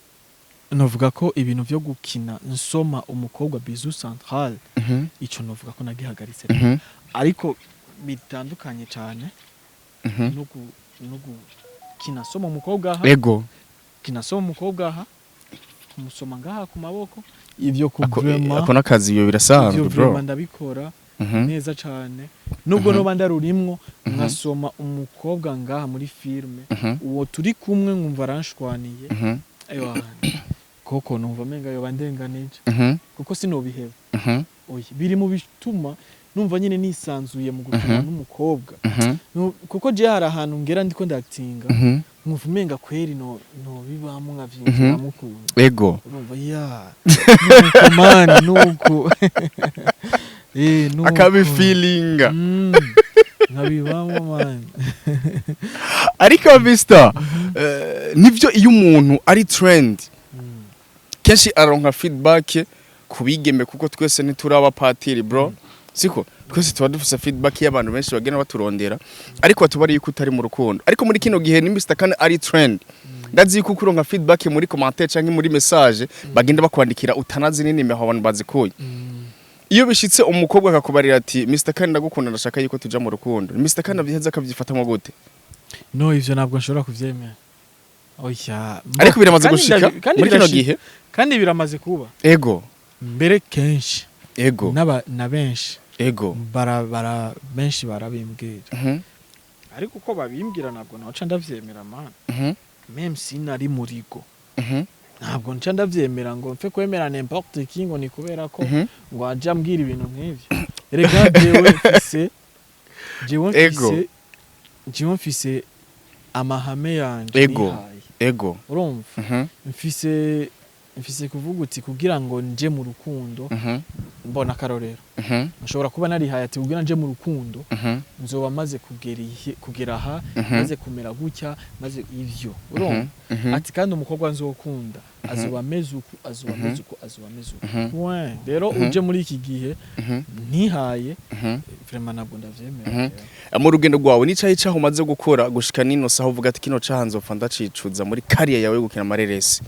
novuga ko ibintu vyo gukina nsoma umukobwa bisou central, ico novuga ko nagihagaritse. Ariko bitandukanye cyane no gukina soma umukobwa aha, kina soma umukobwa aha, kumusoma ngaha ku maboko, ivyo ku Ako vraiment ako nakazi, iyo birasanzwe, ivyo bro. vraiment ndabikora neza cyane, nubwo noba ndarurimwo nkasoma umukobwa ngaha muri filme, uwo turi kumwe nkumva aranshwaniye. Ewa. Koko numva menga yoba ndenganije, kuko sinobiheba. Oya, biri mu bituma numva nyine nisanzuye mu gukina n'umukobwa. Kuko je hari ahantu ngera ndiko ndakitinga, nkumva umenga kweri no bibamo, nkavyinjiramo ukuntu. Urumva ya nuko man, nuko nuko. Akabifilinga. Nkabibamo man. Ariko Mr, nivyo, iyo umuntu ari trend, kenshi aronka feedback ku bigeme, kuko twese ntituraba patiri bro, siko? Twese tuba dufise feedback y'abantu benshi bagenda baturondera, ariko batubari yuko utari mu rukundo. Ariko muri kino gihe ni Mr Kane ari trend, ndazi yuko uronka feedback muri commentaire canke muri message bagenda bakwandikira, utanazi n'inime aho abantu bazikuye. Iyo bishitse umukobwa akakubarira ati: "Mr Kane, ndagukunda, ndashaka yuko tuja mu rukundo", Mr Kane avyiheza akavyifatamo gute? No, ivyo ntabwo nshobora kuvyemera, oya. Ariko biramaze Kandi gushika kandi muri kino gihe? Kandi biramaze kuba mbere kenshi. Na benshi bara benshi barabimbwira, ariko uko babimbwira ntabwo naca ndavyemera man. Même si nari muri go, ntabwo nca ndavyemera ngo mfe kwemera n'importe qui, ngo ni kubera ko ngo aje ambwira ibintu nk'ivyo. Erega jewe mfise amahame yanje nihaye. Urumva, mfise kuvuga uti kugira ngo nje mu rukundo, mbona akarorero, nshobora kuba narihaye ati kugira nje mu rukundo nzoba maze kugera kugera aha, maze kumera gutya, maze ivyo, urumva, ati kandi umukobwa nzokunda azoba ameze uku, azoba ameze uku, azoba ameze uku. Point. Rero uje muri iki gihe ntihaye, vraiment ntabwo ndavyemera. Mu rugendo rwawe, n'icayi caho umaze gukora gushika nino saha uvuga ati kino caha nzopfa ndacicuza muri carrière yawe yo gukina amareresi?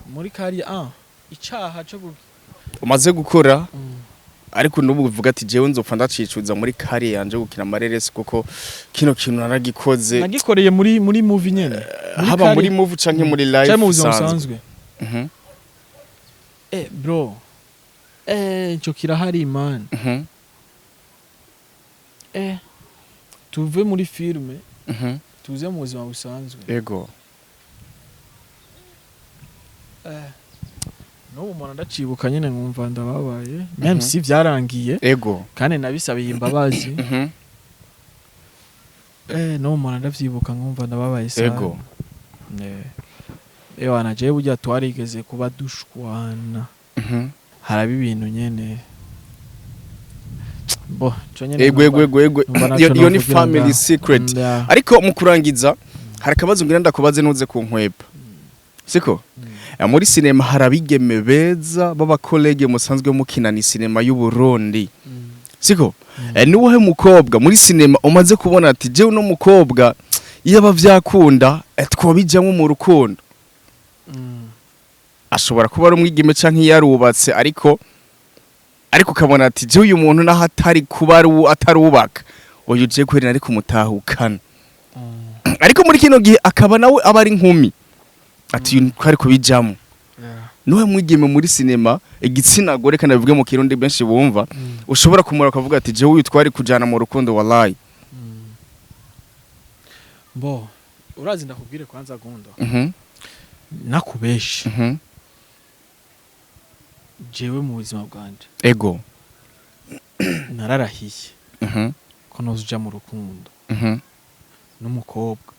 Muri carrière, icaha co Umaze gukora, ariko n'ubu uvuga ati jewe nzopfa ndacicuza muri carrière yanje yo gukina amareresi, kuko kino kintu naragikoze. Nagikoreye muri movie nyene? Muri Haba muri movie canke muri live canke mu buzima isanzwe. busanzwe? Bro, ico kirahari man. Tuve muri filme, tuze mu buzima busanzwe. N'ubu umuntu ndacibuka nyene nkumva ndababaye, même si vyarangiye kandi nabisabiye imbabazi. N'ubu umuntu ndavyibuka nkumva ndababaye sana. Ewana, jewe burya twarigeze kuba dushwana, haraba ibintu nyene bo ico nyene Ego. Numva naco Iyo ni novugira family ngaho. secret. Ariko mu kurangiza, hari akabazo ngira ndakubaze, ntuze ku nkwepa, siko? Muri sinema hari abigeme beza b'abakolege musanzwe mukinana sinema y'u Burundi, siko? Ni wowe mukobwa muri sinema umaze kubona ati jewe uno mukobwa iyo aba vyakunda, twobijamwo mu rukundo? Ashobora kuba ari umwigeme canke yarubatse, ariko ukabona ati jewe uyu muntu naho atari kuba ari atarubaka, uyu je kweri nari kumutahukana. Ariko muri kino gihe akaba nawe aba ari inkumi, ati uyu twari kubijamo. Niwe mwigeme muri sinema, igitsina gore kandi bivuge mu Kirundi benshi bumva, ushobora kumura ukavuga ati jewe uyu twari kujana mu rukundo wallahi? Bo, urazi, ndakubwire kwanza gundo, nakubeshe, jewe mu buzima bwanje nararahiye ko nozuja mu rukundo n'umukobwa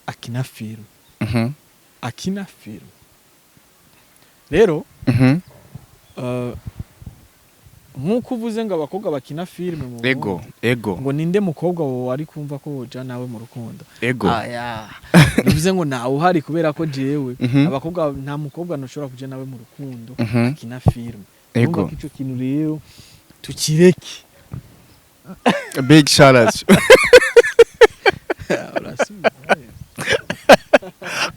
akina filime. Akina filime rero, nk'uko uvuze ngo abakobwa bakina filime mu Burundi, ngo ninde mukobwa wowe ari kumva ko woja nawe mu rukundo? Aya, bivuze ngo ntawe uhari, kubera ko jewe abakobwa, nta mukobwa ntushobora kuja nawe mu rukundo akina filime. Urumva ko ico kintu rero tukireke. Big shout out. Urasubiza.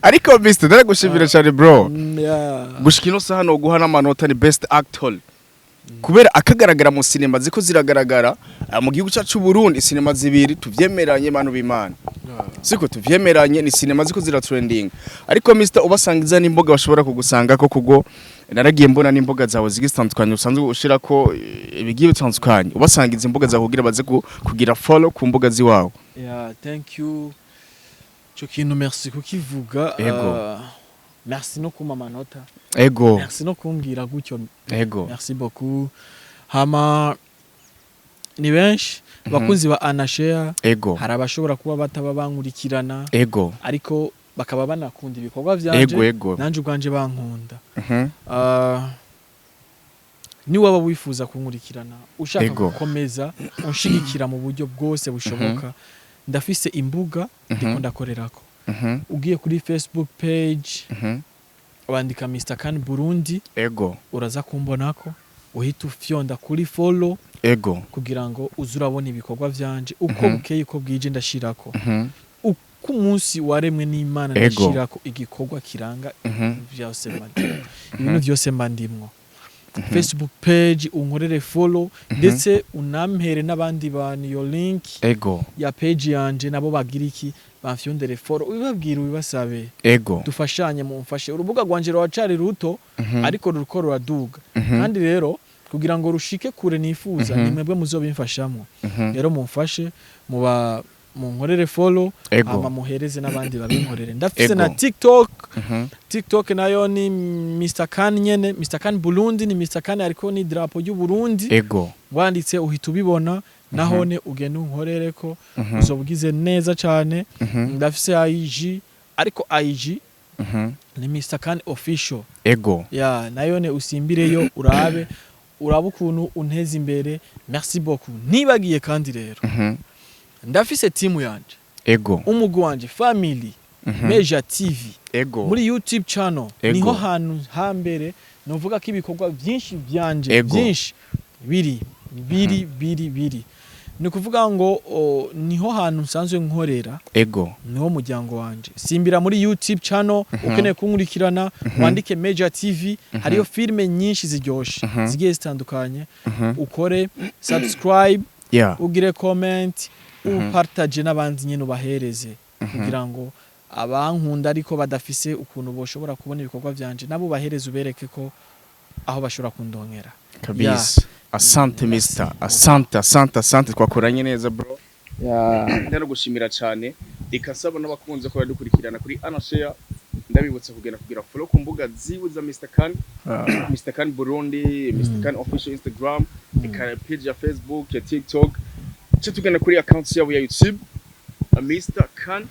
Ariko Mr, ndaragushimira cyane bro. Gushika ino saha no guha n'amanota ni best actor, kubera akagaragara mu sinema ziko ziragaragara mu gihugu cyacu Burundi. Sinema zibiri tuvyemeranye, bantu b'Imana, siko? Tuvyemeranye, ni sinema ziko zira trending. Ariko Mr, ubasangiza n'imboga bashobora kugusanga ko, kugo naragiye mbona n'imboga zawe zigitandukanye usanzwe ushirako ibigiye bitandukanye, ubasangiza imboga zawe kugira baze kugira follow ku mbuga ziwawe. Yeah, thank you. Ico kintu merci kukivuga. Merci no kumpa amanota. Merci no kumbwira gutyo. Merci beaucoup. Hama ni benshi abakunzi ba Anashare. Hari abashobora kuba bataba bankurikirana, ariko bakaba banakunda ibikorwa vyanje, nanje ubwanje bankunda. Ni waba wifuza kunkurikirana, ushaka gukomeza unshigikira mu buryo bwose bushoboka, ndafise imbuga ndiko ndakorerako. Ugiye kuri Facebook page, wandika Mr Kan Burundi, uraza kumbonako, uhita ufyonda kuri follow kugira ngo uze urabona ibikorwa vyanje uko bukeye uko bwije ndashirako, uko umunsi waremwe n'Imana, ndashirako igikorwa kiranga vyose mba ndimwo, ibintu vyose mba ndimwo. Facebook page unkorere follow, ndetse unampere n'abandi bantu iyo link ya page yanje, nabo bagira iki, bamfyondere follow, ubibabwire, ubibasabe, dufashanye, mumfashe. Urubuga rwanje ruracari ruto, ariko ruriko ruraduga. Kandi rero kugira ngo rushike kure nifuza, ni mwebwe muzobimfashamwo. Rero mumfashe, muba munkorere follow, hama muhereze n'abandi babinkorere. Ndafise na TikTok. TikTok nayo ni Mr Kan nyene, Mr Kan Burundi. Ni Mr Kan ariko ni drapo y'u Burundi. Wanditse uhita ubibona, nahone ugenda unkorereko, uzobugize neza cane. Ndafise IG, ariko IG ni Mr Kan Official. Ya, nayone usimbireyo urabe, urabe ukuntu unteza imbere. Merci beaucoup. Ntibagiye kandi rero, ndafise timu yanje, umugwi wanje, family Meja TV, muri YouTube channel. Niho hantu hambere novuga ko ibikorwa byinshi byanje, byinshi biri biri biri biri. Ni ukuvuga ngo niho hantu nsanzwe nkorera, niho muryango wanje. Simbira muri YouTube channel, ukeneye kunkurikirana, wandike Meja TV, hariyo filime nyinshi ziryoshe zigiye zitandukanye. Ukore subscribe, ugire comment, upartage n'abandi nyine, ubahereze kugira ngo abankunda ariko badafise ukuntu boshobora kubona ibikorwa vyanje, nabo bahereze, ubereke ko aho bashobora kundongera. Kabisa, asante. Merci. Mister, asante, asante, asante, twakoranye neza, bro. Ndanagushimira cyane. Reka nsaba n'abakunze ko badukurikirana kuri Anashare, ndabibutsa kugenda kugira follow ku mbuga ziwe za Mr Kan, Mr Kan Burundi, Mr Kan Official Instagram, eka page ya Facebook, ya TikTok. Cyo tugenda kuri account yabo ya YouTube, Mr Kan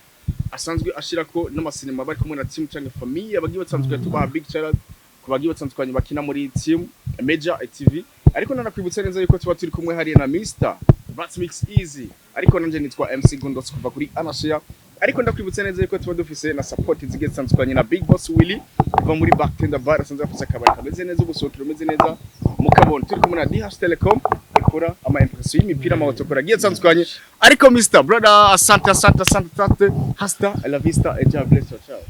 asanzwe ashirako n'amasinema bari kumwe na team canke famille bagiye batandukanye. Tubaha big shout ku bagiye batandukanye bakina muri team Major TV. Ariko nanakwibutsa neza yuko tuba turi kumwe hariya na Mr Rats Mix Easy, ariko nanje nitwa MC Gundos kuva kuri Anashare. Ariko ndakwibutsa neza yuko tuba dufise na support zigiye zitandukanye na Big Boss Willy kuva muri Bartender Bar, asanzwe afise akabari kameze neza, ubusohokero umeze neza mukabona. Turi kumwe na DH Telecom ikora ama impression y'imipira, ama autocollant agiye atandukanye. Ariko Mr Brother, asante, asante, asante, asante. Hasta la vista et God bless you. Ciao.